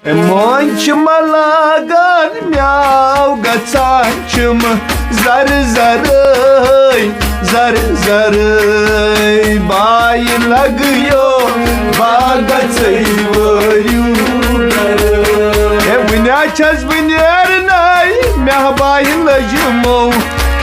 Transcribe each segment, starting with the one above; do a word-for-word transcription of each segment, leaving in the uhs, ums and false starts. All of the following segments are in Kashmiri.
مٲنٛچھ مہ لاگان میٛاو گژھان چھِم زر زرٕے، زر زرٕے۔ بایہِ لگیو باغس ؤرِو گرٕ۔ ہے وُنہِ چھَس بہٕ نیرنَے، مےٚ بایہِ لٔجمو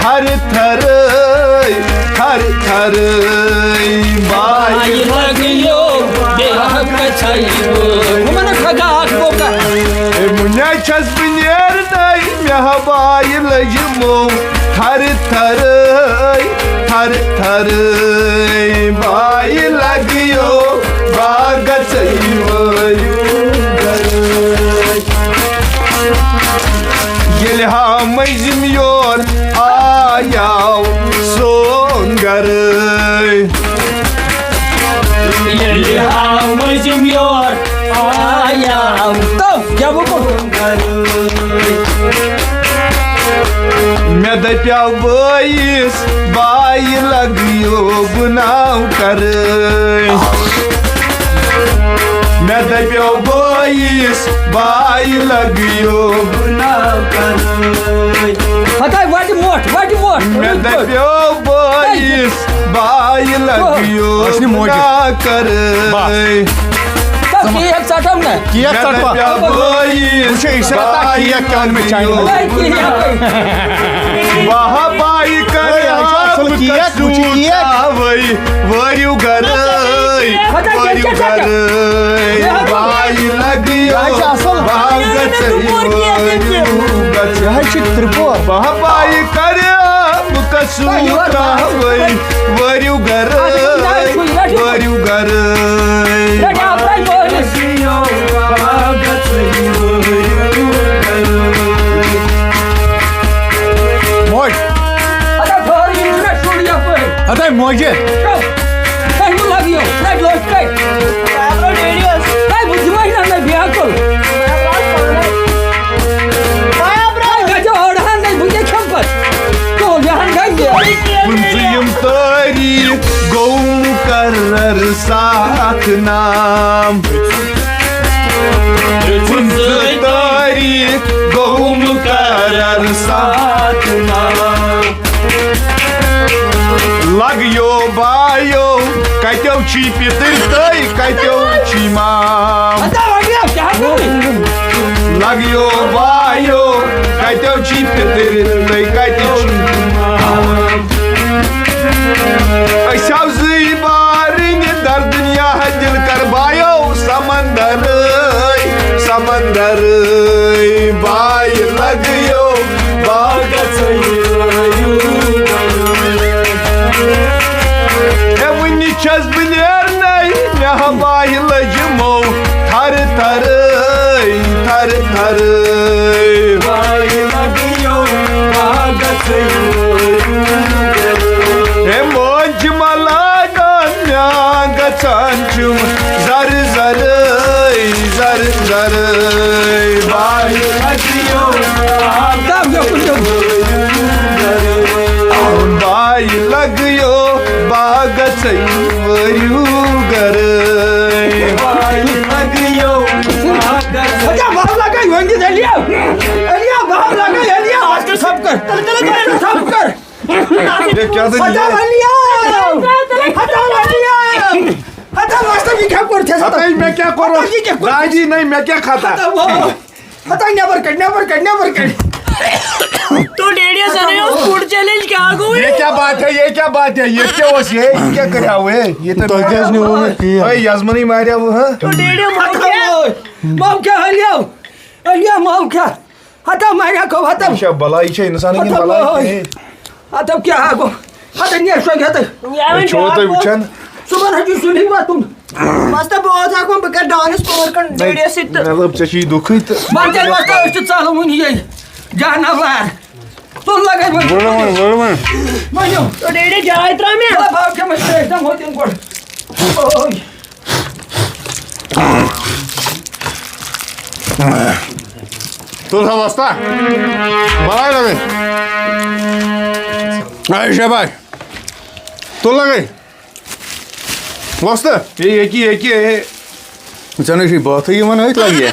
تھر تھرٕے، تھر تھرٕے۔ بایہِ لگیو بیٛاکھ گژھِ وٲرِو۔ ہُمن کھگا اکھ گوٚو کتھ۔ ہے وُنہِ چھَس بہٕ نیرنَے، مےٚ بایہِ لٔجمو تھر تھرٕے، تھر تھرٕے۔ بایہِ لگیو باغس ؤرِو گرٕ۔ ییٚلہِ ہا مٔنٛزِم یور آیاو سون گرٕ۔ ییٚلہِ ہا مٔنٛزِم یور آیاو تو کیٛاہ گوٚو؟ مےٚ دَپیٛاو بٲیِس، بایہِ لگیو گُناہ کرٕنۍ۔ مےٚ دَپیٛاو بٲیِس، بایہِ لگیو گُناہ کرٕنۍ۔ ہتاے وَٹہِ مۄٹھ، وَٹہِ مۄٹھ۔ مےٚ دَپیٛاو بٲیِس، بایہِ لگیو أسۍ نہٕ موجود۔ گُناہ کرٕنۍ۔ بس۔ تو کیک ژٹو نا۔ کیک مےٚ ژٹوا؟ دَپیٛاو بٲیِس، وٕچھو، یہِ چھا تَتھ کیک کیٛاہ ووٚن مےٚ چانہِ منٛز؟ بایہِ لگیو۔ واہ بایہِ کرٕ ہے، یہِ چھُ اَصٕل کیک، وٕچھِ کیک۔ آوٕے، وٲرِو گرٕے، ہتا کیٛاہ وٲرِو چھِ ژٹان؟ گرٕے۔ بایہِ لگیو یہِ حظ چھِ اَصٕل۔ باغس ؤرِو گرٕے۔ یہِ حظ چھِ ترٛپور۔ واہ بایہِ کرٕ بہٕ قصوٗر ترٛاوَے، وٲرِو گرٕ، وٲرِو گرٕ۔ موج۔ ہتا موجہِ۔ تۄہہِ مہٕ لَگیو، نہ لوٚگ تۄہہِ۔ بہٕ دِمَے نہ مےٚ بیکُل۔ تۄہہِ گژھیو أڑہَن نَے، بہٕ کیٛاہ کھٮ۪مہٕ پَتہٕ؟ تو یہِ ہَن گژھِ۔ پٕنٛژٕہِم تٲریٖخ گوٚو مُقرر سَتھ نام۔ پٕنٛژٕہ تٲریٖخ گوٚو مُقرر سَتھ نام۔ لگیو بایو، کتیو چھی پتر تہٕ کتیو چھی مام؟ لگیو بایو، کتیو چھی پتر تہٕ کتہِ چھی مام؟ أسۍ آو زٕے بارٕنۍ در دُنیا دِل کر بایو، سمندرٕے، سمندرٕے۔ بایہِ لگیو باغس۔ ہے وُنہِ چھَس بہٕ نیرنَے، مےٚ ہا بایہِ لٔجمو تھر تھرٕے، تھر تھرٕے۔ بایہِ لگیو باغس۔ ہے مٲنٛچھ مہ لاگان، مےٚ گژھان چھُم زر زرٕے، زر زرٕے۔ بایہِ لگیو باغس۔ بایہِ لگیو باغس، وٲرِو گرٕے۔ بایہِ لگیو باغس۔ اچھا، بہٕ لگے یونگی دلیو۔ الیا، بہٕ لگے الیا۔ آج کل سب کر۔ سب کر۔ یہ کیا دلیل ہے؟ ہٹاو الیا۔ ہٹاو الیا۔ ہٹاو واسطہ یہ کیا کرتے ہیں؟ ہتائی میں کیا کرو؟ ہتائی یہ کیا کرو؟ دادی نہیں، میں کیا کھاتا؟ ہٹاو۔ ہتا نیبر کڑ، نیبر کڑ، نیبر کڑ۔ تو ڈیڈی سنے اس فوڈ چیلنج کیا گو؟ یہ کیا بات ہے؟ یہ کیا بات ہے؟ یہ کیا ہوا؟ یہ کیا کرا ہوئے؟ یہ تو تو کیا نہیں ہوئے؟ اے یزمنی ماریا وہ، ہاں؟ تو ڈیڈی ماو کیا؟ ماو کیا الیا؟ الیا ماو کیا؟ ہتا ماریا کو ہتا۔ اچھا، بلائی چھے انسان کی ہتا بلائی بلائی۔ ہے۔ ہتا کیا گو؟ ہتا نیا شو گیا تے۔ یہ چھو تے وچن۔ صبح ہجو سنی واتن۔ مست بہت ہاکو بہٕ کَرٕ ڈانس پاور کن ڈیڈیس سۭتۍ تہٕ۔ مطلب، ژےٚ چھُے دُکھٕے تہٕ۔ وۄنۍ کیٛاہ وۄنۍ تہٕ أسۍ چھِ ژَلان وُنہِ یے جاناوار۔ تُل لگے وۄنۍ۔ وَلہٕ وۄنۍ، وَلہٕ وۄنۍ۔ ؤنِو۔ تو ڈیڈی جاے ترٛاو مےٚ۔ وۄنۍ باو کھٮ۪مہٕ أسۍ ترٛیش دام ہوٚتٮ۪ن گۄڈٕ۔ اوے۔ تُل سا وۄستا۔ بَلاے لگے۔ اے شاباش۔ تُل لگے۔ وۄستہٕ۔ ہے، ییٚکہِ، ییٚکہِ، ہے۔ ژےٚ نَے چھُے باتھٕے یِوان أتھۍ لَگہِ۔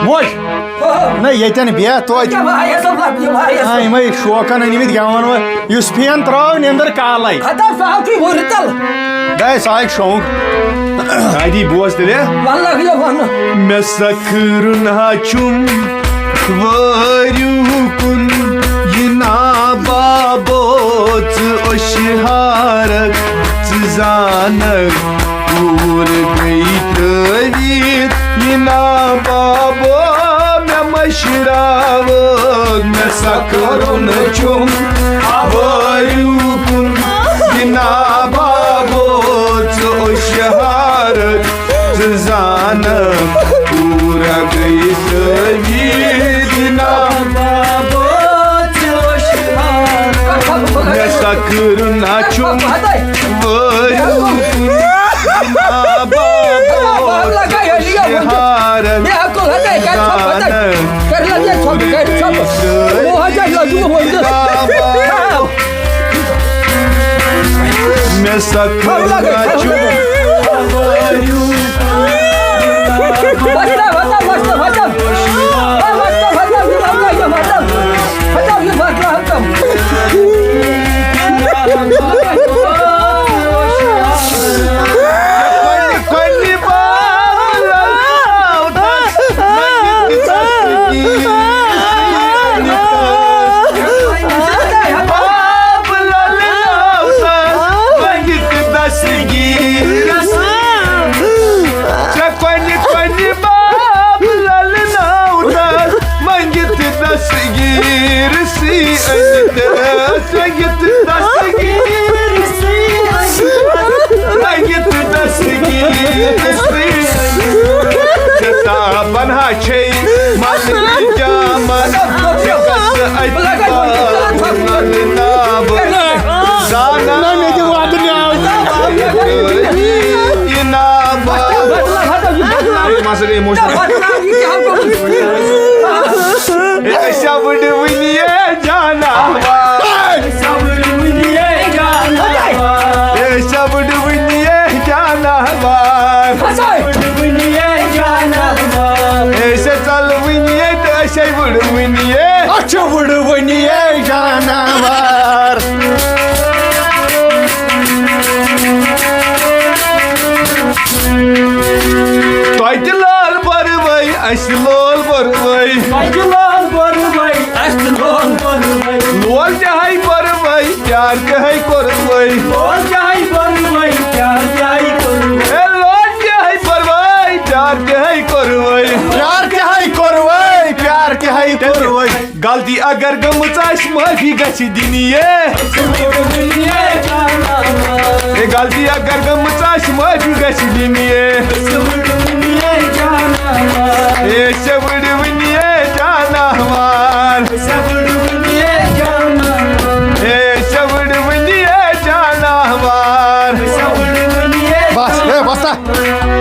موج، نہ ییٚتٮ۪ن بیٚہہ توتہِ۔ کیٛاہ واریاہ صٲب، لَب یہِ واریاہ آ، صٲب۔ یِمَے شوقَن أنۍمٕتۍ گٮ۪وَن وٲلۍ۔ یُس پھین ترٛاو نیٚنٛدٕر کالَے۔ ہتا سُہ آو تُہۍ وُرِ تَل۔ دَے سُہ آیہِ شوق۔ دادی بوز تیٚلہِ۔ وَلہٕ یہِ وَنہٕ۔ مےٚ سکھرُن ہا چھُم وٲرِو کُن، یہِ نا بابو ژٕ اوٚشہِ ہارَکھ ژٕ زانَکھ۔ کوٗر گٔے تٲویٖز، یہِ نا بابو مےٚ مٔشراوٲو۔ مےٚ سکھرُن چھُم وٲرِو کُن، یہِ نا بابو ژٕ اوٚشہِ ہارَکھ ژٕ زانَکھ۔ کوٗر گٔے تٲویٖز، یہِ نا بابو ژٕ اوٚشہِ ہارَکھ۔ مےٚ سکھرُن ہا چھُم وٲرِو کُن، یہِ نا بابو ژٕ اوٚشہِ ہارَکھ ژٕ زانَکھ۔ مےٚ سکھرُن ہا چھُم ژےٚ کۄنہِ کۄنہِ باب لَلہٕ ناو تَس، منٛگِتھ دستگیٖر سی أنِتھ۔ ژےٚ یِتھ دستگیٖر سی أنِتھ، منٛگِتھ دستگیٖر سی أنِتھ۔ ژےٚ تابَن ہا چھے مَلٕنۍ جامَن، یہِ گژھِ اَتہِ پاوُن لَلہٕ ناوُن۔ زانان نہ، مےٚ دِ وعدٕ لیاو۔ یہِ ناو۔ اے، مَسا گٔے emotional۔ اے، أسۍ ہا وٕڈٕ وٕنی، اے جاناوار۔ اے، أسۍ ہا وٕڈٕ وٕنی، اے جاناوار۔ اے، أسۍ ہا ژَلہٕ وٕنی، اے، تہٕ أسۍ ہا وٕڈٕ وٕنی، اے۔ اَسہِ چھِ وٕڈٕ وٕنی، اے جاناوار۔ توتہِ لال بۄروے، اَسہِ لول بۄروے۔ توتہِ لال بۄروے، اَسہِ لول بۄروے۔ لول تہِ ہاے بۄروے، پیار تہِ ہاے کوٚروے۔ لول تہِ ہاے بۄروے، پیار تہِ ہاے کوٚروے۔ اے لول تہِ ہاے بۄروے، پیار تہِ ہاے کوٚروے۔ پیار تہِ ہاے کوٚروے، پیار تہِ ہاے کوٚروے۔ غلطی اگر گٔمٕژ آسہِ، معٲفی گژھِ دِنۍ یے۔ اے غلطی اگر گٔمٕژ آسہِ، معٲفی گژھِ دِنۍ یے۔ اے ژےٚ وٕڈٕ وٕنی اے جاناوار۔ اے ژےٚ وٕڈٕ وٕنی اے جاناوار۔ بس، اے، بس تا۔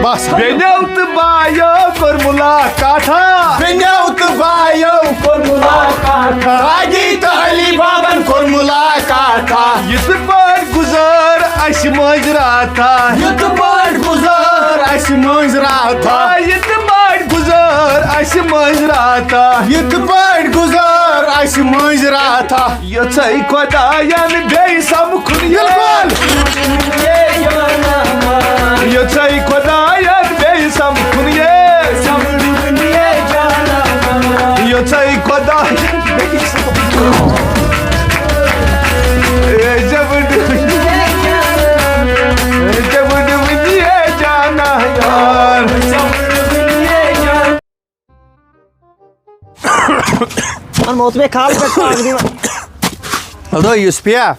بس۔ بیٚنیو تہٕ بایو کوٚر مُلاقاتھا۔ بیٚنیو تہٕ بایو کوٚر مُلاقاتھا۔ راگی تہٕ علی بابن کوٚر مُلاقاتھا۔ یِتھ پٲٹھۍ گُزٲر اَسہِ مٲنٛزۍ راتھا۔ یِتھ پٲٹھۍ گُزٲر اَسہِ مٲنٛزۍ راتھا۔ آ، یِتھ پٲٹھۍ گُزٲر اَسہِ مٲنٛزۍ راتھا۔ یِتھ پٲٹھۍ گُزٲر اَسہِ مٲنٛزۍ راتھا۔ یوٚژھے خۄدایَن بیٚیہِ سَمکھُن یہِ۔ بِلکُل۔ یوٚژھے خۄدایَن بیٚیہِ سَمکھُن یہِ۔ یوٚژھے خۄدایَن بیٚیہِ سَمکھُن۔ اے زٮ۪وٕ ڈُنۍ، اے زٮ۪وٕ ڈُنۍ، اے جانا یار۔ وَن موت مےٚ کھال پٮ۪ٹھ پاکھ دِوان۔ ہلو یوسفیا۔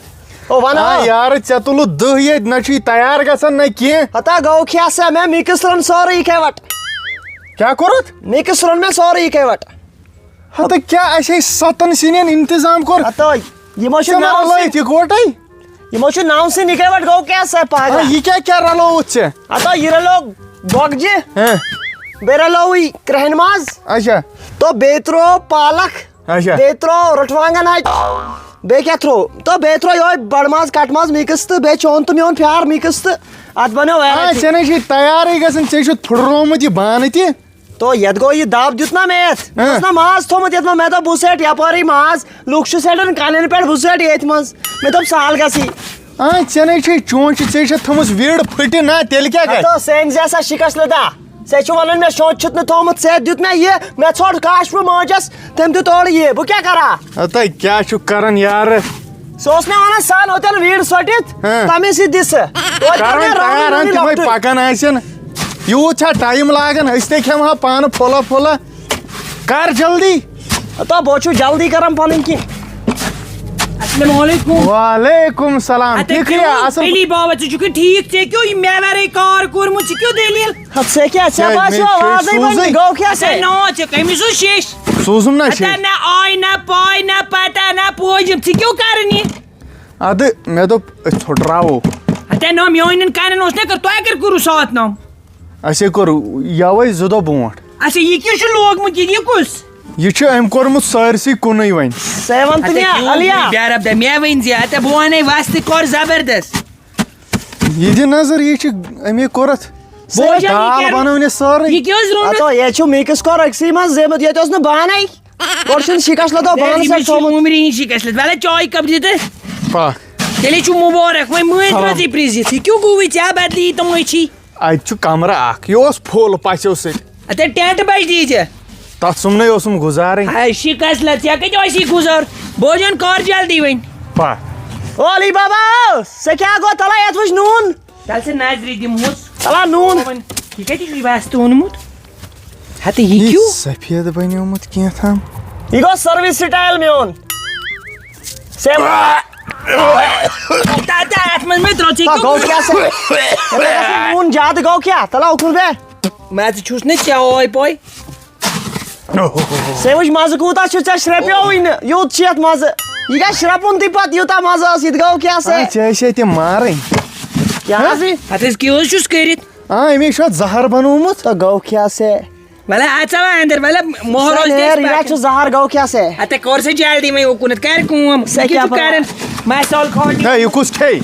او وَن آ ہا۔ یارٕ، ژےٚ تُلُتھ دٕہ ییٚتہِ، نہ چھُے تیار گژھان نہ کینٛہہ۔ ہتا گوٚو کھیا سا مےٚ، مِکٕس روٚن سورُے یِکھے وَٹ۔ کیٛاہ کوٚرُتھ؟ مِکٕس روٚن مےٚ سورُے یِکھے وَٹ۔ ہتا کیٛاہ، اَسہِ ہے سَتَن سِنٮ۪ن انتظام کوٚر۔ ہتا یِمو چھُ ژےٚ ما ناو رلٲیِتھ سۭتۍ، یِکوَٹَے؟ یِمو چھُ ناو سۭتۍ یِکھے وَٹ گوٚو کیٛاہ سا آ، پاگل؟ یہِ کیٛاہ، کیٛاہ رلووُتھ ژےٚ؟ ہتا یہِ رلوو گۄگجہِ۔ ہہ۔ بیٚیہِ رلووٕے کرٛہنہِ ماز۔ اچھا۔ تو بیٚیہِ ترٛوو پالک۔ اچھا۔ بیٚیہِ ترٛوو رُٹھ وانٛگن اَتہِ۔ بیٚیہِ کیٛاہ ترٛوو؟ تو بیٚیہِ ترٛوو یِہوٚے بَڑٕ ماز، کَٹہٕ ماز mix تہٕ بیٚیہِ چون تہٕ میون فیار mix تہٕ اَتھ بَنیو آ، variety۔ ژےٚ نے چھُے تیارٕے گژھان، ژےٚ چھُتھ پھُٹرومُت یہِ بانہٕ تہِ۔ تو یَتھ گوٚو یہِ دَب دیُت نا مےٚ یَتھ۔ ہاں۔ یَتھ اوس نا ماز تھوٚمُت، یَتھ ما مےٚ دوٚپ بہٕ سیٹ یَپٲرٕے ماز، لُکھ چھِ سیٹَن کَنٮ۪ن پٮ۪ٹھ بہٕ سیٹ ییٚتھۍ منٛز۔ مےٚ دوٚپ سہل گژھی۔ آ، ژےٚ نے چھُے، چون چھُ، ژےٚ چھےٚ تھٲومٕژ وِڑ پھٕٹہِ نا، تیٚلہِ کیٛاہ گژھِ؟ ہتو سینزِ سا شِکَس لدا۔ ژےٚ چھُ وَنان مےٚ شونٛچ چھُتھ نہٕ تھوٚمُت، ژےٚ دیُت مےٚ یہِ، مےٚ ژھوٚٹ کاش بہٕ مٲنٛچَس، تٔمۍ دیُت اورٕ یہِ، بہٕ کیٛاہ کَرٕ ہا؟ ہتا کیٛاہ چھُکھ کَران یارٕ؟ سُہ اوس مےٚ وَنان سَن ہوتٮ۪ن ویٖر ژھوٚٹِتھ، ہاں۔ تَمے سۭتۍ دِ سُہ۔ توتہِ کَرو کَران وۄنۍ تَیار، تیارٕے ہَن تِمَے لۄکٹُے۔ پَکان آسن۔ یوٗت چھا ٹایم لاگان؟ أسۍ تے کھٮ۪مہٕ ہا پانہٕ پھوٚلہ پھوٚلہ۔ کر جلدی۔ ہتا بہٕ چھُس جلدی کَران پَنٕنۍ کِنۍ۔ السلام علیکم۔ وعلیکم السلام۔ اَتہِ ٹھیٖک کیٛاہ، کیٛاہ اَصٕل؟ علی بابا، ژٕ چھُکھ ٹھیٖک؟ ژےٚ کیٛاہ یہِ مےٚ وَرٲے کار کوٚرمُت؟ ژٕ کیٛاہ دٔلیٖل؟ ہَتہٕ ژےٚ کیٛاہ، ژےٚ کیٛازِ باسیو مےٚ چھُے آوازَے بَنہِ سوٗزٕے؟ گوٚو کیٛاہ ژےٚ؟ ہے نا، ژےٚ کٔمِس اوس شیش؟ سوٗزُم نا ہتا شیش۔ نہ آے نہ پاے نہ پتہ نہ پوجِم، ژٕ کیٛاہ کران یہِ؟ اَدٕ مےٚ دوٚپ أسۍ ژھۄٹراوو۔ ہتا نہ میٲنٮ۪ن کَنن اوس نہ کر، تۄہہِ کر کوٚروٕ ساتھ نام؟ اَسے کوٚر یَوَے زٕ دۄہ برونٛٹھ۔ اچھا، یہِ کیٛاہ چھُ لوگمُت یہِ؟ یہِ کُس؟ یہِ چھُ أمۍ کوٚرمُت سٲرسٕے کُنُے وۄنۍ۔ ژےٚ وَن تہٕ اچھا، مےٚ، کیٛاہ علی۔ بیرب دے، مےٚ ؤنۍ زِ، ہتا بہٕ وَنے وَستہٕ کر زبردست۔ یہِ دِ نظر، یہِ چھِ أمی کوٚرُتھ۔ بوجان، یہِ دال کیٛاہ، بنٲونہِ سٲرٕے۔ یہِ کیٛاہ اوس روٚنمُت؟ ہتو، ییٚتہِ چھُ mix کوٚر أکسٕے منٛز زیمُت، ییٚتہِ اوس نہٕ بانَے۔ گۄڈٕ چھُنہٕ شِکَس لَدو ہے، بانَس أمِس پٮ۪ٹھ چھُ تھوٚمُت۔ عُمرِ ہِنٛز شِکَس لَد۔ وَلہٕ چاے کَپ دِ تہٕ۔ پَکھ۔ تیٚلے چھُ مُبارک، وۄنۍ مٲنۍ سلام۔ پرٛزٕے پرٛزِتھ۔ یہِ کیٛاہ گوٚوُے ژےٚ بدلی تِمَے چھی؟ اَتہِ چھُ کَمرٕ اَکھ، یہِ اوس full پَژھیو سۭتۍ۔ اَدٕ tent بَجہِ دیٖزِ۔ تَتھ سُمنٕے اوسُم گُزارٕنۍ۔ ہے، شِکَس لَد، ژےٚ کَتہِ اوسی گُزار؟ بوجان کر جلدی وۄنۍ۔ پَکھ۔ اولی بابا، ژےٚ کیٛاہ گوٚو تَلہ یَتھ وٕچھ نوٗن؟ تَلہٕ ژٕ نظرِ دِمہوس۔ تَلہ نوٗن۔ وۄنۍ یہِ کَتہِ چھُے وَستہٕ اوٚنمُت؟ ہَتہٕ یہِ یہِ کیٛاہ؟ سفید بنیومُت کینٛہہ تام۔ یہِ گوٚو service style میون۔ سے تَتہِ اَتھ منٛز مےٚ ترٛوو ژےٚ تَلہ کیٛاہ گوٚو کیٛاہ سا؟ نوٗن زیادٕ گوٚو کیٛاہ؟ تَلہ اُکُن بے۔ مےٚ تہِ چھُس نہٕ ژےٚ اوے پوے۔ سے وٕچھ مَزٕ کوٗتاہ چھُ ژےٚ شرٛپیووٕے نہٕ، یوٗت چھُ یَتھ مَزٕ۔ یہِ گژھِ شرٛپُن تہِ پَتہٕ، یوٗتاہ مَزٕ ٲس، یہِ تہِ گوٚو کیٛاہ سا؟ آ، ژےٚ ٲسۍ ییٚتہِ مارٕنۍ۔ کیٛاہ حظ؟ اَتھ حظ کیٛاہ حظ چھُس کٔرِتھ؟ آ، أمۍ چھُ اَتھ زَہر بنوومُت۔ تہٕ گوٚو کیٛاہ سا؟ وَلہٕ اَژ وۄنۍ اَندَر، وَلہٕ مۄہراج سا نیر، گژھِ یہِ پٮ۪ٹھٕ۔ چھُ زَہر، گوٚو کیٛاہ سا؟ اَتہِ کر سا جلدی وۄنۍ اُکُنَتھ، کر کٲم۔ سا کیٛاہ چھُکھ پَرواے؟ کَران؟ مَسال کھولنہِ۔ ہے، یہِ کُس کھیٚیہِ؟